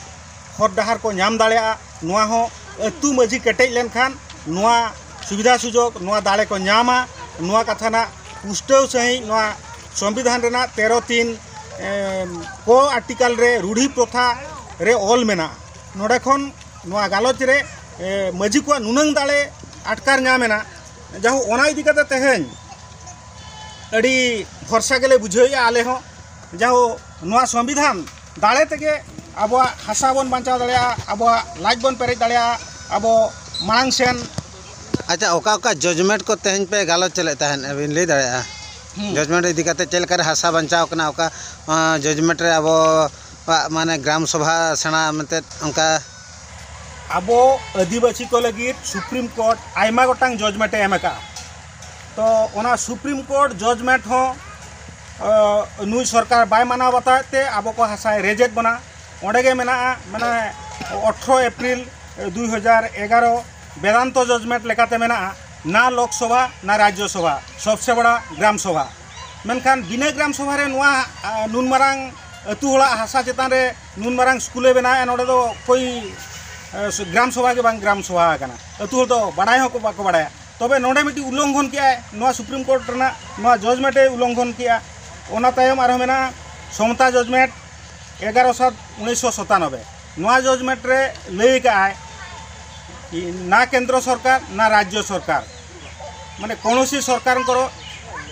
ᱦᱚᱨ ᱰᱟᱦᱟᱨ ᱠᱚ ᱧᱟᱢ ᱫᱟᱲᱮᱭᱟᱜᱼᱟ᱾ ᱱᱚᱣᱟ ᱦᱚᱸ ᱟᱹᱛᱩ ᱢᱟᱹᱡᱷᱤ ᱠᱮᱴᱮᱡ ᱞᱮᱱᱠᱷᱟᱱ ᱱᱚᱣᱟ ᱥᱩᱵᱤᱫᱷᱟ ᱥᱩᱡᱳᱜᱽ, ᱱᱚᱣᱟ ᱫᱟᱲᱮ ᱠᱚ ᱧᱟᱢᱟ, ᱱᱚᱣᱟ ᱠᱟᱛᱷᱟ ᱨᱮᱱᱟᱜ ᱯᱩᱥᱴᱟᱹᱣ ᱥᱟᱺᱦᱤᱡ ᱱᱚᱣᱟ ᱥᱚᱝᱵᱤᱫᱷᱟᱱ ᱨᱮᱱᱟᱜ ᱛᱮᱨᱚ ᱛᱤᱱ, ᱮᱢ, ᱠᱚ ᱟᱨᱴᱤᱠᱟᱞ ᱨᱮ ᱨᱩᱰᱷᱤ ᱯᱨᱚᱛᱷᱟ ᱨᱮ ᱚᱞ ᱢᱮᱱᱟᱜᱼᱟ᱾ ᱱᱚᱰᱮ ᱠᱷᱚᱱ ᱱᱚᱣᱟ ᱜᱟᱞᱚᱪ ᱨᱮ, ᱮ, ᱢᱟᱹᱡᱷᱤ ᱠᱚᱣᱟᱜ ᱱᱩᱱᱟᱹᱝ ᱫᱟᱲᱮ ᱟᱴᱠᱟᱨ ᱧᱟᱢ ᱮᱱᱟ᱾ ᱡᱟᱦᱳ, ᱚᱱᱟ ᱤᱫᱤ ᱠᱟᱛᱮ ᱛᱮᱦᱮᱧ ᱟᱹᱰᱤ ᱵᱷᱚᱨᱥᱟ ᱜᱮᱞᱮ ᱵᱩᱡᱷᱟᱹᱣᱮᱫᱼᱟ ᱟᱞᱮ ᱦᱚᱸ᱾ ᱡᱟᱦᱳ, ᱱᱚᱣᱟ ᱥᱚᱝᱵᱤᱫᱷᱟᱱ ᱫᱟᱲᱮ ᱛᱮᱜᱮ ᱟᱵᱚᱣᱟᱜ ᱦᱟᱥᱟ ᱵᱚᱱ ᱵᱟᱧᱪᱟᱣ ᱫᱟᱲᱮᱭᱟᱜᱼᱟ, ᱟᱵᱚᱣᱟᱜ ᱞᱟᱡ ᱵᱚᱱ ᱯᱮᱨᱮᱡ ᱫᱟᱲᱮᱭᱟᱜᱼᱟ, ᱟᱵᱚ ᱢᱟᱲᱟᱝ ᱥᱮᱱ᱾ ᱟᱪᱪᱷᱟ, ᱚᱠᱟ ᱚᱠᱟ ᱡᱚᱡᱽᱢᱮᱱᱴ ᱠᱚ ᱛᱮᱦᱮᱧ ᱯᱮ ᱜᱟᱞᱚᱪ ᱞᱮᱫ ᱛᱟᱦᱮᱸᱫ, ᱵᱤᱱ ᱞᱟᱹᱭ ᱫᱟᱲᱮᱭᱟᱜᱼᱟ? ᱦᱩᱸ᱾ ᱡᱚᱡᱽᱢᱮᱱᱴ ᱤᱫᱤ ᱠᱟᱛᱮ ᱪᱮᱫ ᱞᱮᱠᱟᱨᱮ ᱦᱟᱥᱟ ᱵᱟᱧᱪᱟᱣ ᱠᱟᱱᱟ, ᱚᱠᱟ, ᱟᱸ, ᱡᱚᱡᱽᱢᱮᱱᱴ ᱨᱮ ᱟᱵᱚᱣᱟᱜ, ᱢᱟᱱᱮ, ᱜᱨᱟᱢ ᱥᱚᱵᱷᱟ ᱥᱮᱬᱟ ᱢᱮᱱᱛᱮ ᱚᱱᱠᱟ? ᱟᱵᱚ ᱟᱹᱫᱤᱵᱟᱹᱥᱤ ᱠᱚ ᱞᱟᱹᱜᱤᱫ ᱥᱩᱯᱨᱤᱢ ᱠᱳᱨᱴ ᱟᱭᱢᱟ ᱜᱚᱴᱟᱝ ᱡᱚᱡᱽᱢᱮᱱᱴ ᱮ ᱮᱢ ᱟᱠᱟᱫᱼᱟ᱾ ᱛᱚ, ᱚᱱᱟ ᱥᱩᱯᱨᱤᱢ ᱠᱳᱨᱴ ᱡᱚᱡᱽᱢᱮᱱᱴ ᱦᱚᱸ, ᱟᱸ, ᱱᱩᱭ ᱥᱚᱨᱠᱟᱨ ᱵᱟᱭ ᱢᱟᱱᱟᱣ ᱵᱟᱛᱟᱣᱮᱫ ᱛᱮ ᱟᱵᱚ ᱠᱚ ᱦᱟᱥᱟᱭ ᱨᱮᱡᱮᱫ ᱵᱚᱱᱟ᱾ ᱚᱸᱰᱮ ᱜᱮ ᱢᱮᱱᱟᱜᱼᱟ, ᱢᱟᱱᱮ, ᱟᱴᱷᱨᱚ ᱮᱯᱨᱤᱞ ᱫᱩᱭ ᱦᱟᱡᱟᱨ ᱮᱜᱟᱨᱚ ᱵᱮᱫᱟᱱᱛᱚ ᱡᱚᱡᱽᱢᱮᱱᱴ ᱞᱮᱠᱟᱛᱮ ᱢᱮᱱᱟᱜᱼᱟ, ᱱᱟ ᱞᱳᱠᱥᱚᱵᱷᱟ, ᱱᱟ ᱨᱟᱡᱽᱡᱚᱥᱚᱵᱷᱟ, ᱥᱚᱵᱥᱮ ᱵᱚᱲᱟ ᱜᱨᱟᱢ ᱥᱚᱵᱷᱟ᱾ ᱢᱮᱱᱠᱷᱟᱱ ᱵᱤᱱᱟᱹ ᱜᱨᱟᱢ ᱥᱚᱵᱷᱟ ᱨᱮ ᱱᱚᱣᱟ, ᱟ, ᱱᱩᱱ ᱢᱟᱨᱟᱝ ᱟᱹᱛᱩ ᱦᱚᱲᱟᱜ ᱦᱟᱥᱟ ᱪᱮᱛᱟᱱ ᱨᱮ ᱱᱩᱱ ᱢᱟᱨᱟᱝ ᱥᱠᱩᱞᱮ ᱵᱮᱱᱟᱣᱮᱫᱼᱟ, ᱱᱚᱰᱮ ᱫᱚ ᱚᱠᱚᱭ, ᱟ, ᱜᱨᱟᱢ ᱥᱚᱵᱷᱟ ᱜᱮ ᱵᱟᱝ ᱜᱨᱟᱢ ᱥᱚᱵᱷᱟ ᱟᱠᱟᱱᱟ᱾ ᱟᱹᱛᱩ ᱦᱚᱲ ᱫᱚ ᱵᱟᱲᱟᱭ ᱦᱚᱸᱠᱚ ᱵᱟᱠᱚ ᱵᱟᱲᱟᱭᱟ᱾ ᱛᱚᱵᱮ ᱱᱚᱰᱮ ᱢᱤᱫᱴᱤᱡ ᱩᱞᱞᱚᱝᱜᱷᱚᱱ ᱠᱮᱜᱼᱟᱭ, ᱱᱚᱣᱟ ᱥᱩᱯᱨᱤᱢ ᱠᱳᱨᱴ ᱨᱮᱱᱟᱜ ᱱᱚᱣᱟ ᱡᱚᱡᱽᱢᱮᱱᱴ ᱮ ᱩᱞᱞᱚᱝᱜᱷᱚᱱ ᱠᱮᱜᱼᱟ᱾ ᱚᱱᱟ ᱛᱟᱭᱚᱢ ᱟᱨᱦᱚᱸ ᱢᱮᱱᱟᱜᱼᱟ ᱥᱚᱢᱛᱟ ᱡᱚᱡᱽᱢᱮᱱᱴ, ᱮᱜᱟᱨᱚ ᱥᱟᱛ ᱩᱱᱤᱥᱥᱚ ᱥᱟᱛᱟᱱᱚᱵᱵᱳᱭ᱾ ᱱᱚᱣᱟ ᱡᱚᱡᱽᱢᱮᱱᱴ ᱨᱮ ᱞᱟᱹᱭ ᱠᱟᱜᱼᱟᱭ, ᱱᱟ ᱠᱮᱱᱫᱨᱚ ᱥᱚᱨᱠᱟᱨ, ᱱᱟ ᱨᱟᱡᱽᱡᱚ ᱥᱚᱨᱠᱟᱨ, ᱢᱟᱱᱮ ᱠᱚᱱᱚᱥᱤ ᱥᱚᱨᱠᱟᱨ ᱠᱚᱨᱚ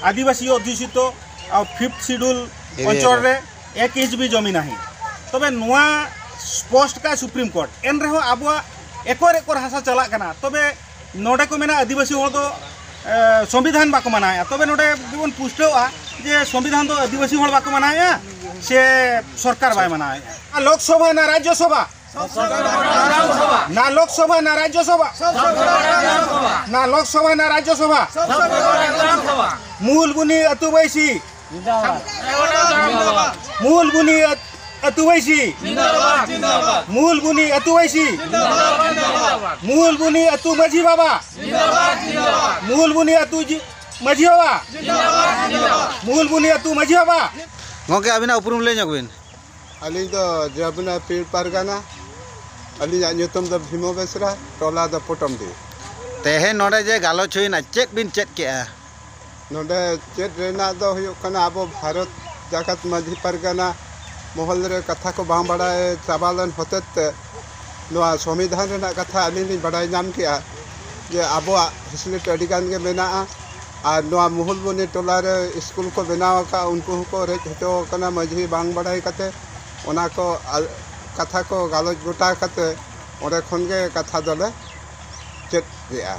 ᱟᱹᱫᱤᱵᱟᱹᱥᱤ ᱚᱫᱷᱩᱥᱤᱛᱚ ᱟᱨ ᱯᱷᱤᱯᱛᱷ ᱥᱤᱰᱩᱞ ᱮᱨᱤᱭᱟ ᱚᱧᱪᱚᱞ ᱨᱮ᱾ ᱨᱮ ᱮᱠ ᱤᱧᱪ ᱵᱤ ᱡᱚᱢᱤ ᱱᱟᱦᱤ᱾ ᱛᱚᱵᱮ ᱱᱚᱣᱟ ᱥᱯᱚᱥᱴ ᱠᱟᱜᱼᱟ ᱥᱩᱯᱨᱤᱢ ᱠᱳᱨᱴ, ᱮᱱ ᱨᱮᱦᱚᱸ ᱟᱵᱚᱣᱟᱜ ᱮᱠᱚᱨ ᱮᱠᱚᱨ ᱦᱟᱥᱟ ᱪᱟᱞᱟᱜ ᱠᱟᱱᱟ᱾ ᱛᱚᱵᱮ ᱱᱚᱰᱮ ᱠᱚ ᱢᱮᱱᱟ ᱟᱹᱫᱤᱵᱟᱹᱥᱤ ᱦᱚᱲ ᱫᱚ, ᱮ, ᱥᱚᱝᱵᱤᱫᱷᱟᱱ ᱵᱟᱠᱚ ᱢᱟᱱᱟᱣᱮᱫᱼᱟ᱾ ᱛᱚᱵᱮ ᱱᱚᱰᱮ ᱜᱮᱵᱚᱱ ᱯᱩᱥᱴᱟᱹᱣᱼᱟ ᱡᱮ ᱥᱚᱝᱵᱤᱫᱷᱟᱱ ᱫᱚ ᱟᱹᱫᱤᱵᱟᱹᱥᱤ ᱦᱚᱲ ᱵᱟᱠᱚ ᱢᱟᱱᱟᱣᱮᱫᱼᱟ ᱥᱮ ᱥᱚᱨᱠᱟᱨ ᱵᱟᱭ ᱢᱟᱱᱟᱣᱮᱫᱼᱟ? ᱟᱨ ᱞᱳᱠᱥᱚᱵᱷᱟ ᱱᱟ ᱨᱟᱡᱽᱡᱚᱥᱚᱵᱷᱟ, ᱱᱟ ᱞᱳᱠᱥᱚᱵᱷᱟ ᱱᱟ ᱨᱟᱡᱽᱡᱚᱥᱚᱵᱷᱟ, ᱱᱟ ᱞᱳᱠᱥᱚᱵᱷᱟ ᱱᱟ ᱨᱟᱡᱽᱡᱚᱥᱚᱵᱷᱟ, ᱢᱩᱞᱵᱩᱱᱤ ᱟᱹᱛᱩ ᱵᱟᱹᱭᱥᱤ, ᱢᱩᱞᱵᱩᱱᱤ ᱟᱹᱛᱩ ᱵᱟᱹᱭᱥᱤ, ᱢᱩᱞᱵᱩᱱᱤ ᱟᱹᱛᱩ ᱵᱟᱹᱭᱥᱤ, ᱢᱩᱞᱵᱩᱱᱤ ᱟᱹᱛᱩ ᱢᱟᱹᱡᱷᱤ ᱵᱟᱵᱟ, ᱢᱩᱞᱵᱩᱱᱤ ᱟᱹᱛᱩ ᱡᱤ-, ᱢᱟᱹᱡᱷᱤ ᱵᱟᱵᱟ, ᱢᱩᱞᱵᱩᱱᱤ ᱟᱹᱛᱩ ᱢᱟᱹᱡᱷᱤ ᱵᱟᱵᱟ᱾ ᱜᱚᱢᱠᱮ, ᱟᱹᱵᱤᱱᱟᱜ ᱩᱯᱨᱩᱢ ᱞᱟᱹᱭ ᱧᱚᱜ ᱵᱤᱱ᱾ ᱟᱹᱞᱤᱧ ᱫᱚ ᱡᱟᱹᱵᱽᱱᱟ ᱯᱤᱲ ᱯᱟᱨᱜᱟᱱᱟ᱾ ᱟᱹᱞᱤᱧᱟᱜ ᱧᱩᱛᱩᱢ ᱫᱚ ᱵᱷᱤᱢᱚ ᱵᱮᱥᱨᱟ, ᱴᱚᱞᱟ ᱫᱚ ᱯᱚᱴᱚᱢᱰᱤ᱾ ᱛᱮᱦᱮᱧ ᱱᱚᱰᱮ ᱡᱮ ᱜᱟᱞᱚᱪ ᱦᱩᱭᱱᱟ, ᱪᱮᱫ ᱵᱤᱱ ᱪᱮᱫ ᱠᱮᱜᱼᱟ? ᱱᱚᱰᱮ ᱪᱮᱫ ᱨᱮᱱᱟᱜ ᱫᱚ ᱦᱩᱭᱩᱜ ᱠᱟᱱᱟ, ᱟᱵᱚ ᱵᱷᱟᱨᱚᱛ ᱡᱟᱠᱟᱛ ᱢᱟᱹᱡᱷᱤ ᱯᱟᱨᱜᱟᱱᱟ ᱢᱚᱦᱚᱞ ᱨᱮ ᱠᱟᱛᱷᱟ ᱠᱚ ᱵᱟᱝ ᱵᱟᱲᱟᱭ ᱪᱟᱵᱟ ᱞᱮᱱ ᱦᱚᱛᱮᱡ ᱛᱮ ᱱᱚᱣᱟ ᱥᱚᱝᱵᱤᱫᱷᱟᱱ ᱨᱮᱱᱟᱜ ᱠᱟᱛᱷᱟ ᱟᱹᱞᱤᱧ ᱞᱤᱧ ᱵᱟᱲᱟᱭ ᱧᱟᱢ ᱠᱮᱜᱼᱟ ᱡᱮ ᱟᱵᱚᱣᱟᱜ ᱯᱷᱮᱥᱤᱞᱤᱴᱤ ᱟᱹᱰᱤ ᱜᱟᱱ ᱜᱮ ᱢᱮᱱᱟᱜᱼᱟ᱾ ᱟᱨ ᱱᱚᱣᱟ ᱢᱩᱦᱩᱞᱵᱚᱱᱤ ᱴᱚᱞᱟ ᱨᱮ ᱥᱠᱩᱞ ᱠᱚ ᱵᱮᱱᱟᱣ ᱟᱠᱟᱫ, ᱩᱱᱠᱩ ᱦᱚᱸᱠᱚ ᱨᱮᱡ ᱦᱚᱪᱚ ᱟᱠᱟᱱᱟ ᱢᱟᱹᱡᱷᱤ ᱵᱟᱝ ᱵᱟᱲᱟᱭ ᱠᱟᱛᱮ᱾ ᱚᱱᱟ ᱠᱚ ᱟᱞ- ᱠᱟᱛᱷᱟ ᱠᱚ ᱜᱟᱞᱚᱪ ᱜᱚᱴᱟ ᱠᱟᱛᱮ ᱚᱸᱰᱮ ᱠᱷᱚᱱ ᱜᱮ ᱠᱟᱛᱷᱟ ᱫᱚᱞᱮ ᱪᱮᱫ ᱠᱮᱜᱼᱟ᱾